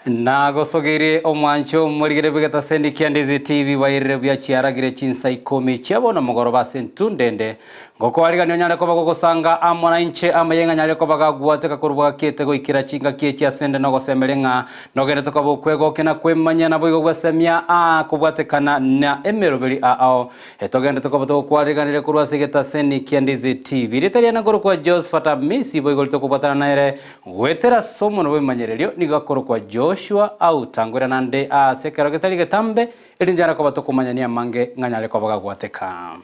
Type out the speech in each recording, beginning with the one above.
Nagosogeire omwancho omorigere bw'egetaseni kia Ndizi TV bwairire buya chiaragire chinsa ikomi chia bono mogoroba ase entunde ende. Ngokoarigania onyare koba gogosanga amo nainche amaye ng'a nyare koba gagwateka korwa bwakete goikera chingaki echi ase ende nogosemeria ng'a nogenderete koba okwegokia na kwemanyia naboigo gwesemia aa kobwatekana na emeroberi ao Etogenderete koba togokwariganiria korwa ase egetaseni kia Ndizi TV. Rieta riane nkorokwa Josephat Amisi boigo ritokobwatana nere Goetera ase omonwa bw'ebimanyererio nigo akorokwa Joshua autangwera naende aase ekero getari getambe, erinde nyare koba tokomanyania amange ng'a nyare koba gagwateka.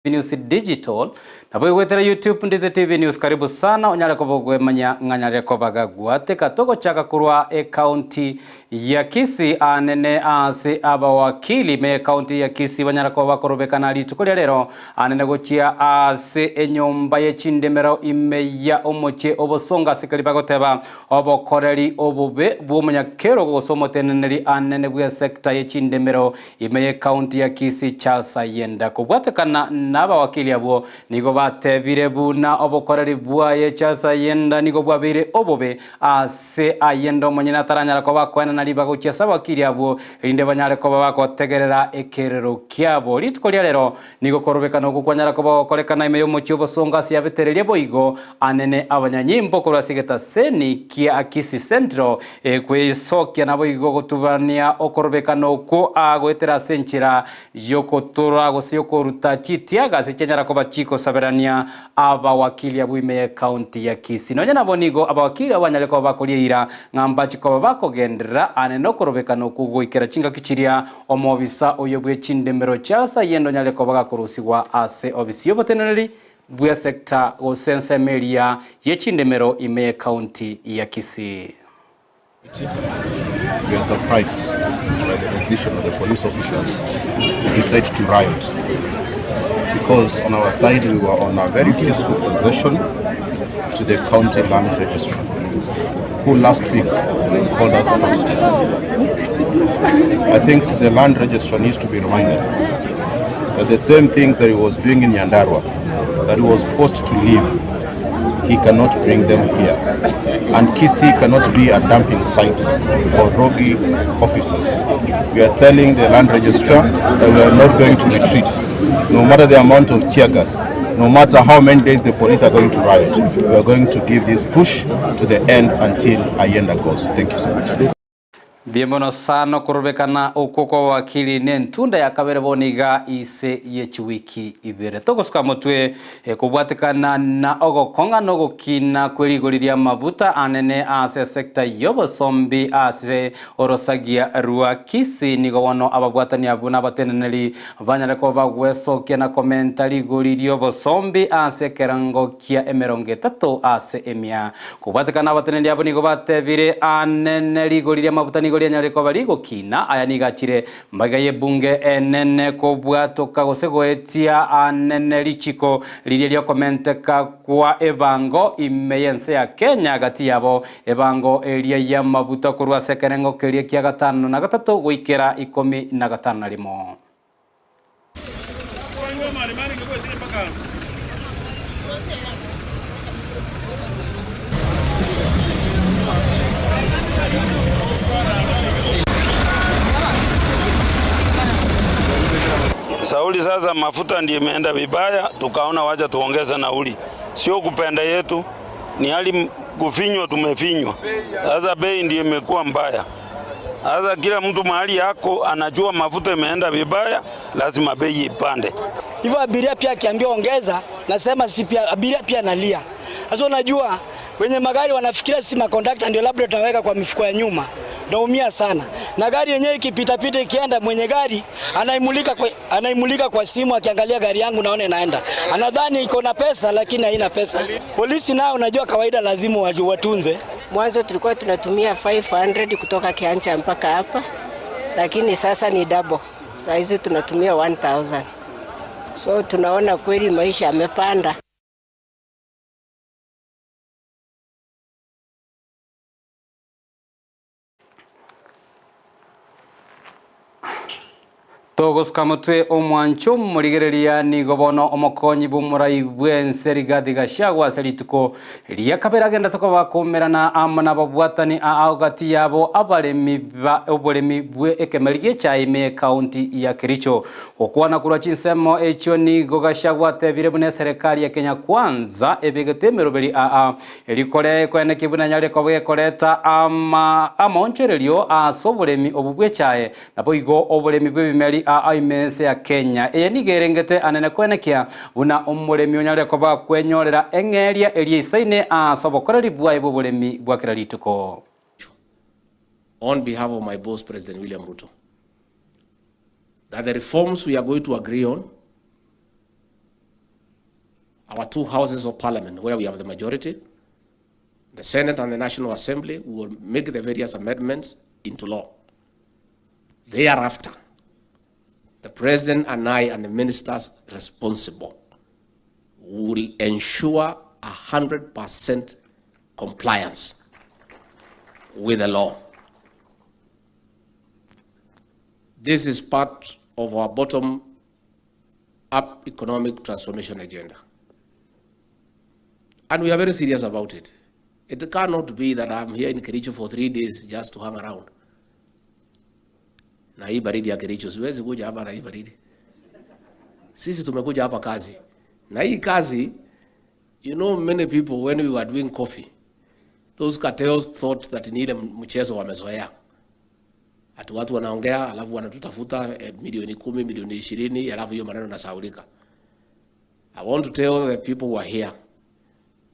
News Digital, nabo egwetera YouTube Ndizi TV News karibu sana onyare koba ogwemanya ng'a nyare koba gagwateka togochaka korwa ecounty ya Kisii anene ase abawakili me ecounty ya Kisii banyara koba bakorobekana rituko ria rero anene gochia ase enyomba ye chindemero ime ya omochie obosongo ase keri bagoteba obokoreri obobe bw'omonyakerogo gose omoteneneri anene bw'esector ye chindemero Ime y'Ekaunti ya Kisii Charles Ayenda kobwatekana nabawakili abwo nigo batebire buna obokoreri bwaye Charles Ayenda nigo bwabeire obobe ase Ayenda omonyene ataranyara koba akoenana ribaga gochia ase abawakili abwo erinde banyare koba bagotegerera ekerero kiabo. Rituko ria rero nigo korobekana okwo kwanyara koba gokorekana ime y'omochie obosongo ase yabetereria boigo anene abanyanyimbo korwa ase egetaseni kia Kisii Central Ekwesokia naboigo gotubania okorobekana okwo aa goetera ase enchera y'ogotora gose y'okoruta chitiaga ase chianyara koba chikosaberania abawakili abwo ime y'ecounty ya Kisii. Nonya nabo nigo abawakili abwo banyare koba bakoria eira ng'a mbachi koba bakogenderera aane nokorobekana okwo goikera chingaki chiria omobisa oyo bwe chindemero Charles Ayende onyare koba gakorusigwa ase obisi y'oboteneneri bw'esecta gose ensemo eria ye chindemero ime y'ecounty ya Kisii. We are surprised by the decision of the police officers to decide to riot because on our side we were on a very peaceful procession to the county land registrar who last week called us fraudsters. I think the land registrar needs to be reminded that the same things that he was doing in Nyandarua, that he was forced to leave, he cannot bring them here. And Kisii cannot be a dumping site for rogue officers. We are telling the land registrar that we are not going to retreat, no matter the amount of tear gas, no matter how many days the police are going to riot. We are going to give this push to the end until Ayenda goes. Thank you so much. Mbuya mono sana okorobekana okwo kw'abawakili nentunda ya kabere bono iga ise ye chiwiki ibere. Togosuka motwe kobwatekana na ogokong'a na ogokina kwe rigori ri'amabuta anene ase esecta y'obosombi ase orosagia rwa Kisii nigo bono ababwatani abwo na abateneneri banyare koba bagwesokia na komenta rigori ri'obosombi ase ekerengo kia emerongo etato ase emia. Kobwatekana abateneneri abwo nigo batebire, Anene rigori ri'amabuta nigo rianyarire koba rigokina, aya nigo achire magega y'ebunge enene kobwatoka gose goetia anene richiko riria ri'okomenteka kwa ebango ime y'ense ya Kenya gati yabo ebango eria y'amabuta korwa ase ekerengo keria kia gatano na gatato goikera ikomi na gatano na rimo. Sauli sasa mafuta ndiyo imeenda vibaya, tukaona wacha tuongeze nauli, sio kupenda yetu, ni hali kufinywa, tumefinywa. Sasa bei ndiyo imekuwa mbaya. Sasa kila mtu mahali yako anajua mafuta imeenda vibaya, lazima bei ipande. Hivyo abiria pia akiambiwa ongeza, nasema si pia abiria pia analia. Sasa unajua wenye magari wanafikiria si makondakta ndio labda tunaweka kwa mifuko ya nyuma. Naumia sana. Na gari yenyewe ikipita pita ikienda, mwenye gari anaimulika kwa, anaimulika kwa simu akiangalia gari yangu naona inaenda. Anadhani iko na pesa lakini haina pesa. Polisi nao unajua kawaida lazima watunze. Mwanzo tulikuwa tunatumia 500 kutoka Kiancha mpaka hapa, lakini sasa ni double. Saa hizi tunatumia 1000. So tunaona kweli maisha yamepanda. Togosuka motwe omwancho omorigereria nigo bono omokonyi bw'omorai bw'ense Rigathi Gachagua ase rituko ria kabere agendete koba koumerana amo nababwatani ao gati yabo abaremi ba oboremi bwe ekemeri gi'echae ime y'ecounty ya Kericho. Gokwana korwa chinsemo echio nigo Gachagua atebire buna eserekari ya Kenya Kwanza ebegete emeroberi aa Erikore koenekia buna nyare koba gekoreta ama amaonchorerio ase oboremi obo bw'echae, naboigo oboremi bw'ebimeri aa ime ense ya Kenya. Eye nigo erengete anene koenekia buna omoremi onyare koba kwenyorera eng'eria eria eisaine ase obokoreri bwaye bw'oboremi bwa kera rituko. On behalf of my boss President William Ruto that the reforms we are going to agree on our two houses of parliament where we have the majority, the Senate and the National Assembly, will make the various amendments into law. Thereafter, the President and I and the ministers responsible will ensure 100% compliance with the law. This is part of our bottom up economic transformation agenda. And we are very serious about it. It cannot be that I'm here in Kericho for 3 days just to hang around. Na hii baridi ya Kericho, siwezi kuja hapa na hii baridi. Sisi tumekuja hapa kazi. Na hii kazi, you know many people when we were doing coffee, those cartels thought that ni ile mchezo wamezoea. Ati watu wanaongea, alafu wanatutafuta milioni 10, milioni 20, alafu hiyo maneno nasahaulika. I want to tell the people who are here,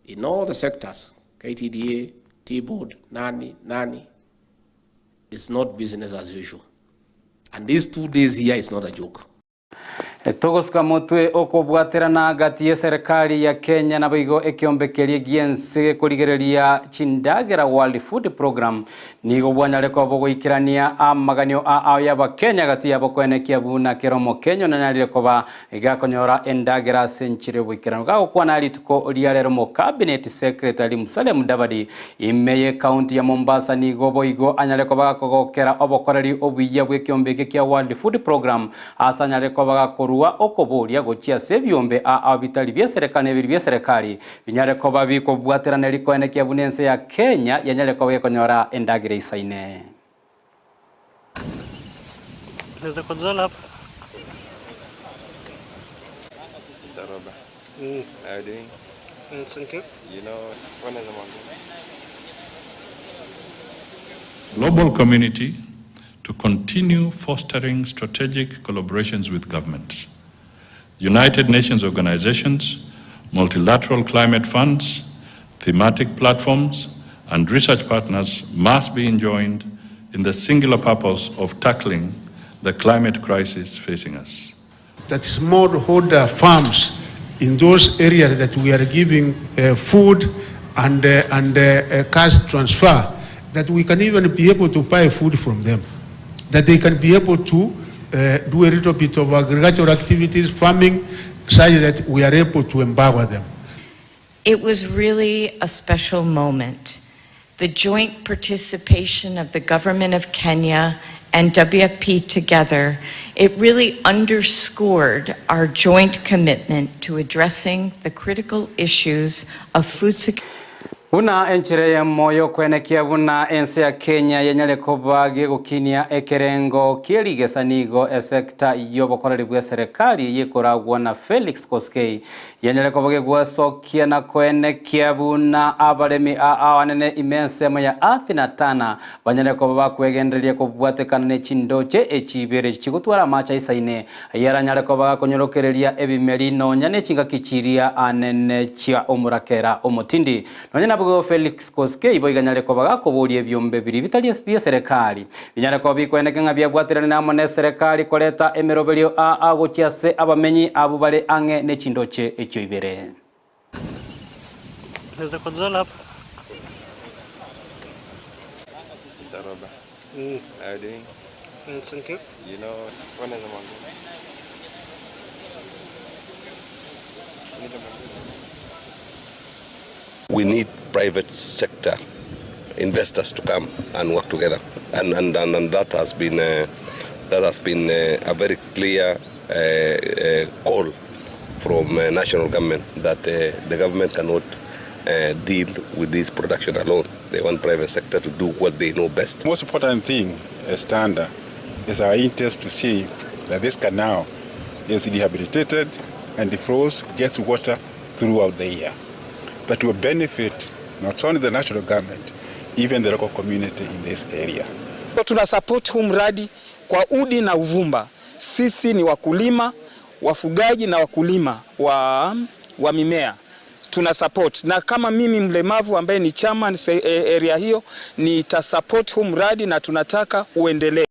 in all the sectors, KTDA, Tea Board, nani, nani, it's not business as usual. And these 2 days here is not a joke. Togosuka motwe okobwaterana gati y'eserikali ya Kenya naboigo ekiombe keria gi'ense gekorigereria chindagera World Food Program nigo bwanyare koba bogoikerania amaganio ao y'abakenya gati yabo koenekia buna kero Kenya nanyarire koba gakonyora endagera ase enchera y'oboikeranu. Gagokwana rituko ria rero mo Cabinet Secretary Musalia Mudavadi ime y'ekaunti ya Mombasa nigo boigo anyare koba gakogokera obokoreri obuya bw'ekiombe eke kia World Food Program ase anyare koba gakorua okoboria gochia ase ebiombe ao bitari bia serikali ebiri bia serikali binyare koba bikobwaterana rikoenekia buna ense ya Kenya yanyare koba gekonyora endagera isaine. Naweza konzola hapa. Mr. Robert. How are you doing? Thank you. You know, when is the one? Global community to continue fostering strategic collaborations with governments, United Nations organizations, multilateral climate funds, thematic platforms, and research partners must be enjoined in the singular purpose of tackling the climate crisis facing us. That smallholder farms in those areas that we are giving food and cash transfer, that we can even be able to buy food from them, that they can be able to do a little bit of agricultural activities, farming, such that we are able to empower them. It was really a special moment. The joint participation of the government of Kenya and WFP together, it really underscored our joint commitment to addressing the critical issues of food security. Buna enchere ya moyo kwenekia buna ense ya Kenya yenyare koba gegokinia ekerengo kierigesa nigo esekta y'obokoreri bwa serikali yekoragwa na Felix Koskei yenyare koba gegwasokia na kwenekia buna abaremi awanene imensemo ya Athi na Tana banyare koba bakwegendereria kobwatekana ne chindoche echibere chigotwara macha isaine yaranyare koba gakonyorokereria ebimeri nonya ne chingaki chiria anene chia omurakera omotindi nonya na Felix Koskei boiganyare koba gakoboria ebiombe biri bitari bia serikali binyare koba bikweneke ng'a biabwaterane namo ne serikali koreta emeroberio a gochia ase abamenyi abo bare ang'e ne chindoche echio ibere. Naweza konzola hapa. Mr. Robert. How are you doing? Thank you. You know, when is the one? We need private sector investors to come and work together, and that has been That has been a very clear call from national government that the government cannot deal with this production alone. They want private sector to do what they know best. Most important thing as Tanda is our interest to see that this canal is rehabilitated and the flows gets water throughout the year. That will benefit not only the national government, even the local community in this area. Tuna support huu mradi kwa udi na uvumba. Sisi ni wakulima, wafugaji na wakulima wa mimea. Tuna support, na kama mimi mlemavu ambaye ni chairman area hiyo, nita support huu mradi na tunataka uendelee.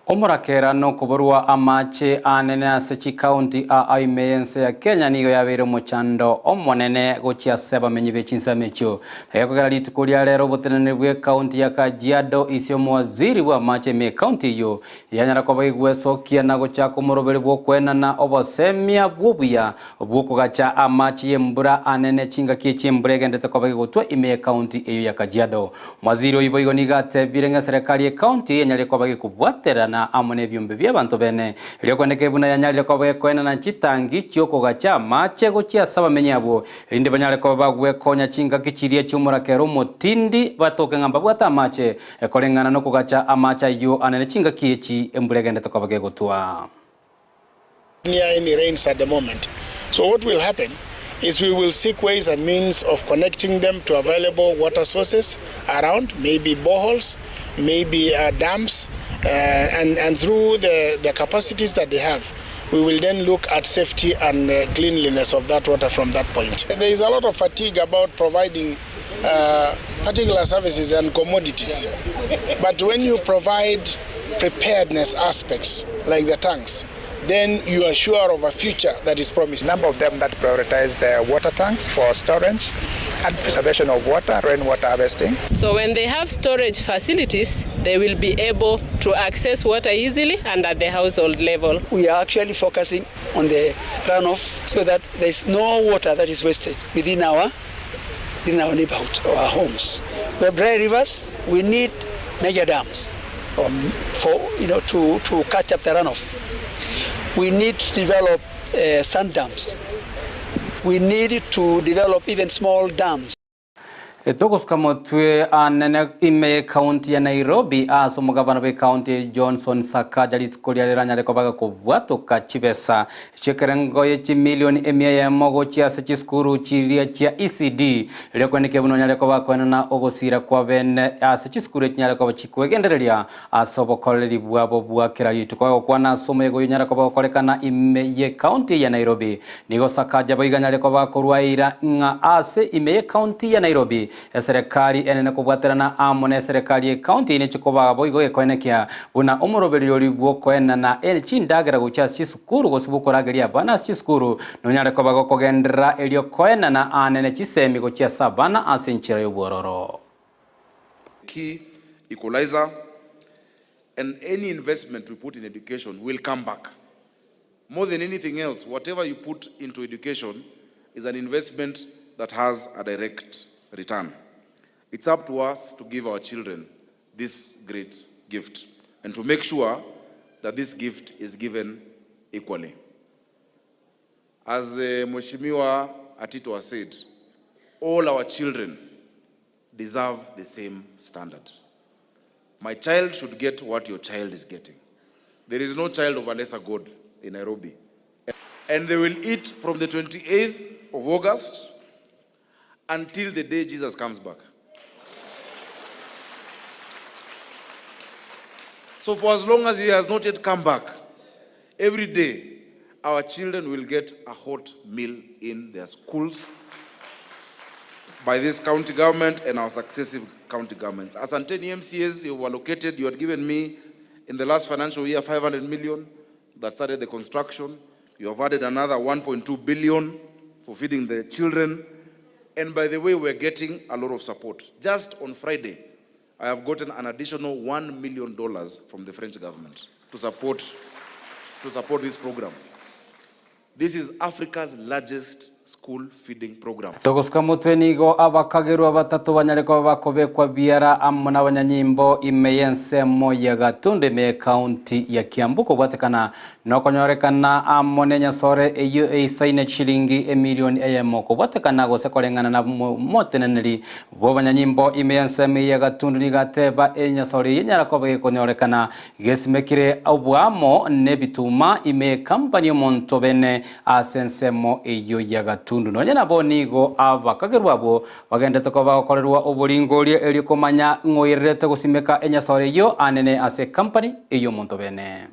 Omorakera nokoborwa amache anene ase chikaunti a aime ense ya Kenya nigo yabeire omochando omonene gochia ase abamenyi be chinsemo echio. Egekogera rituko ria rero oboteneneri bwa ekaunti ya Kajiado ase omowaziri bwa amache ime ekaunti eyio yanyara koba egwesokia na gochaka omoroberi bwa okwenana obosemia bwa obuya bwa okogacha amache ya embura anene chingaki echi embura egendete koba egotwa ime ekaunti eyio ya Kajiado. Omowaziri oyo boigo nigo atebire ng'a eserekari ya ekaunti eyio enyarire koba gekobwaterana amo n'ebiombe bia abanto bene erio kwendeka ebuna yanyarire koba ekoenana chitangi chiokogacha amache gochia ase abamenyi abwo erinde banyare koba bagwekonya chingaki chiria chiomorakera omotindi batoke ng'a mbabwate amache ekoreng'ana na okogacha amache aywo anene chingaki echi embura egendete koba gegotwa. Near any rains at the moment. So what will happen is we will seek ways and means of connecting them to available water sources around, maybe boreholes, maybe dams, and through the capacities that they have, we will then look at safety and cleanliness of that water from that point. There is a lot of fatigue about providing particular services and commodities, but when you provide preparedness aspects like the tanks, then you are sure of a future that is promised. A number of them that prioritize the water tanks for storage and preservation of water, rainwater harvesting. So when they have storage facilities, they will be able to access water easily and at the household level. We are actually focusing on the runoff so that there is no water that is wasted within our neighborhood or our homes. We have dry rivers, we need major dams to catch up the runoff. We need to develop sand dams. We need to develop even small dams. Togosuka motwe anene ime county ya Nairobi ase omogavana bwa county Johnson Sakaja rituko ria rero anyare kobaga kobwatoka chibesa chiekerengo ye chimilioni emia eyemo gochia ase chisukuru chiria chia ECD erio kwendekia buna onyare koba koenana ogosira kwa bene ase chisukuru echinyare koba chikwegendereria ase obokoreri bwabo bwa kera rituko. Agokwana ase omoyega oyo onyare koba gokorekana ime ye county ya Nairobi nigo Sakaja boiga anyare koba korwa eira ng'a ase ime ye county ya Nairobi eserekari enene kobwaterana amo na eserekari ya county nechikoba boigo gekoenekia buna omoroberi ori bwokoenana chindagera gochia ase chisukuru gose bokorageria abana ase chisukuru nonyare koba gokogenderera erio koenana anene chisemi gochia ase abana ase enchera y'obwororo. Key equalizer, and any investment we put in education will come back. More than anything else, whatever you put into education is an investment that has a direct return. It's up to us to give our children this great gift and to make sure that this gift is given equally. As Mheshimiwa Atito has said, all our children deserve the same standard. My child should get what your child is getting. There is no child of a lesser God in Nairobi. And they will eat from the 28th of August until the day Jesus comes back. So for as long as he has not yet come back, every day our children will get a hot meal in their schools by this county government and our successive county governments. As Asanteni MCAs, you were allocated, you had given me in the last financial year 500 million that started the construction. You have added another 1.2 billion for feeding the children. And by the way, we're getting a lot of support. Just on Friday, I have gotten an additional $1 million from the French government to support this program. This is Africa's largest School Feeding Program. Togosuka motwe nigo abakagerwa batato banyare koba bakobekwa biara amo nabanyanyimbo ime y'ensemo ya Gatundu ime y'ecounty ya Kiambu kobwatekana nokonyorekana amo nenyasore eyio eisaine chilingi emilioni eyemo kobwatekana gose koreng'ana na omoteneneri bw'abanyanyimbo ime y'ensemo eye ya Gatundu nigo ateba enyasore eyio enyara koba gekonyorekana gesimekire oboamo nebituma ime y'ecompany y'omonto bene Ase ensemo eyio ya Gatundu nonya nabo nigo abakagerwa abwo bagenderete koba bagokorerwa oboringoria erio komanya ng'oirerete gosimeka enyasore eyio anene ase ecompany eyio omonto bene.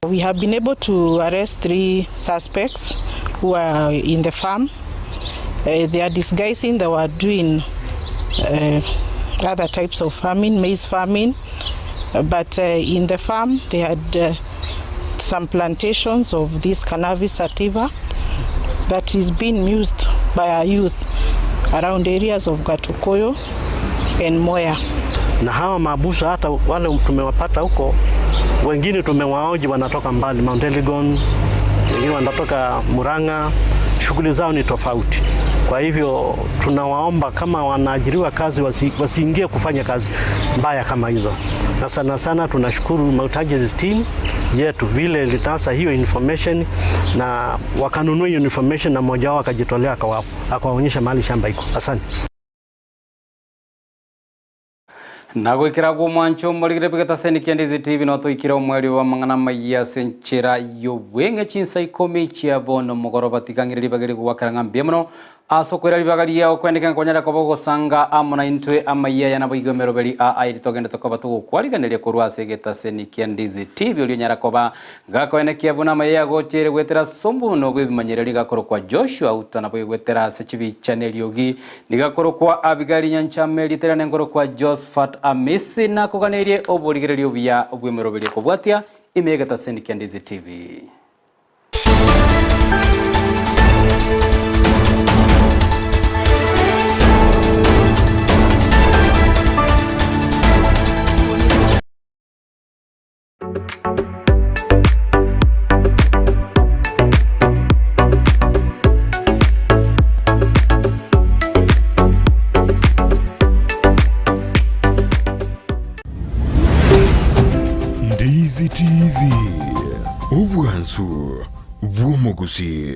We have been able to arrest three suspects who are in the farm. Uh, they are disguising they were doing uh, other types of farming, maize farming. But uh, in the farm, they had uh, some plantations of this cannabis sativa that is being used by our youth around areas of Gatukoyo and Moya. Na hawa maabusu hata wale tumewapata huko, wengine tumewaoji wanatoka mbali, Mount Elgon, wengine wanatoka Murang'a, shughuli zao ni tofauti. Kwa hivyo tunawaomba kama wanaajiriwa kazi wasi, wasiingie kufanya kazi mbaya kama hizo, na sana sana tunashukuru Mount team yetu vile ilitasa hiyo information na wakanunua hiyo information, na mmoja wao akajitolea akawaonyesha mahali shamba iko. Asante. Na gwikira gwo omorigire bigetaseni kia Ndizi TV no toikire omweri wa mang'ana maiya ase enchera y'obweng'e chinsa ikomi chia bono mogoroba tigang'ire ribaga rigwakera ng'a mbuya mono ase okoira ribaga riao kwendeka nkonyara koba ogosanga amo na intwe amaiya aya nabo igo emeroberi a airi togendete koba togokwariganeria korwa ase egetaseni kia Ndizi TV oria onyara koba gakoenekia buna amaiya agochere gwetera sombu no bw'ebimanyereri gakorokwa Joshua Uta nabo gwetera ase chibicha na eriogi nigakorokwa Abigail Nyanchame ritera nengorokwa Josephat Amisi nakoganerie oborigererio buya bw'emeroberi ekobwatia ime egetaseni kia Ndizi TV. Ndizi TV, obwansu bw'omogusii.